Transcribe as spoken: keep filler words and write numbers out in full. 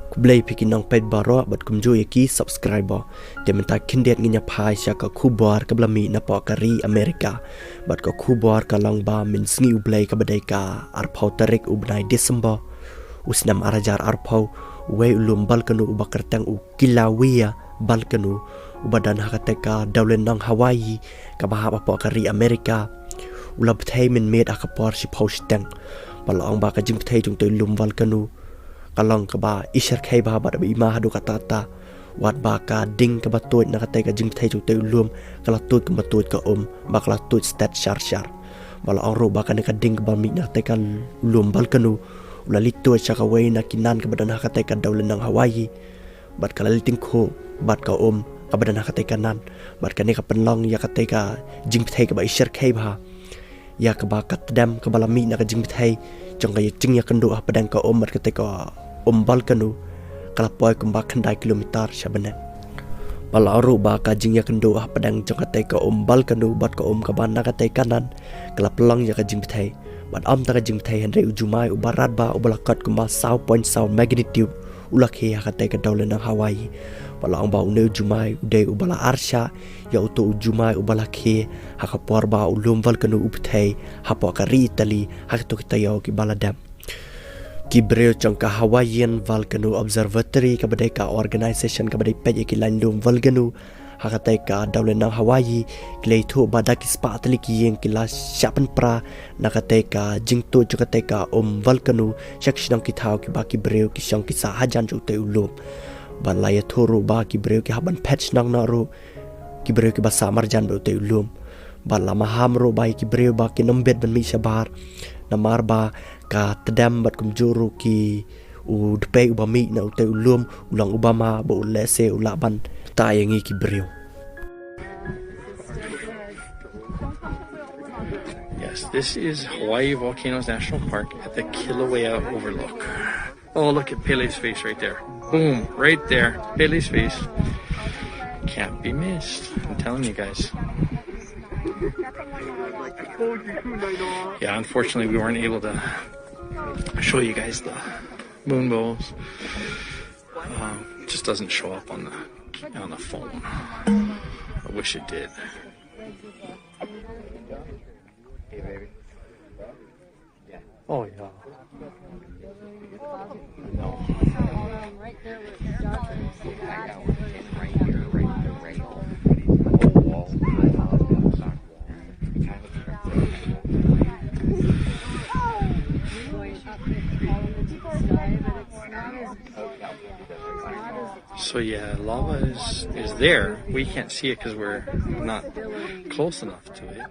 Khublei phi ki nongpeit baroh bad kumjuh ïa ki subscriber. Te mynta khyndiat ngin ïa phai sha ka khubor kaba la mih napoh ka ri America. Bad ka khubor ka long ba mynsngi U Blei kaba dei ka arphew tarik u bnai December, u snem ar hajar arphew, uwei u lum volcano uba kyrteng u Kilauea volcano, uba don ha katei ka dewlynnong Hawaii kaba hap hapoh ka ri America, u la bthei mynmiet ha ka por shiphew shiteng. Ba la ong ba ka jingbthei jong utei u lum volcano ka long kaba i shyrkhei bha bad ba i ma haduh katta katta. Wat ba ka ding kaba tuid na katei ka jingbthei jong utei u lum ka la tuid kumba tuid ka um, ba ka la tuid stet shar shar. Ba la ong ruh ba kane ka ding kaba mih na katei ka lum volcano u la leit tuid sha kawei na ki nan kaba don ha katei ka dewlynnong Hawaii. Bad ka la leit tyngkhuh bad ka um kaba don ha katei ka nan. Bad kane ka pynlong ïa katei ka jingbthei kaba i shyrkhei bha, ïa kaba ka tdem kaba la mih na ka jingbthei jong ka jingïakynduh hapdeng ka um bad katei ka um volcano ka la poi kumba khyndai kilometer sha bneng. Ba la ong ruh ba ka jingïakynduh hapdeng jong katei ka um volcano bad ka um kaba na katei ka nan ka la pynlong ïa ka jingbthei. Bad ym tang ka jingbthei hynrei u jumai uba radbah uba la kot kumba saw point saw magnitude u la khie ha katei ka dewlynnong Hawaii. Ba la ong ba une u jumai u dei uba la arshah ïa uto u jumai uba la khie ha ka por ba u lum volcano u bthei hapoh ka ri Italy ha kito ki taïew kiba la dep. Ki briew jong ka Hawaiian Volcano Observatory kaba dei ka organisation kaba dei peit ïa ki lain lum volcano ha katei ka dewlynnong Hawaii, ki la ïathuh ba da ki spah tylli ki ïing ki la shah pynpra na katei ka jingtuid jong katei ka um volcano sha ki shnong ki thaw kiba ki briew ki shong ki sah hajan jong utei u lum. Bad la ïathuh ruh ba ki briew ki hap ban phet shnong noh ruh, ki briew kiba sah marjan bad utei u lum. Bad la maham ruh ba ïa ki briew ba kin ym bit ban mih shabar, namar ba ka tdem bad kumjuh ruh ki u dpei uba mih na utei u lum u long uba ma bad u lehse u lah ban ktah ïa ngi ki briew. Yes, this is Hawaii Volcanoes National Park at the Kilauea Overlook. Oh, look at Pele's face right there. Boom, right there. Pele's face. Can't be missed. I'm telling you guys. Yeah, unfortunately, we weren't able to show you guys the moon bowls. Um, it just doesn't show up on the on the phone. I wish it did. Oh yeah. So yeah, lava is is there. We can't see it because we're not close enough to it.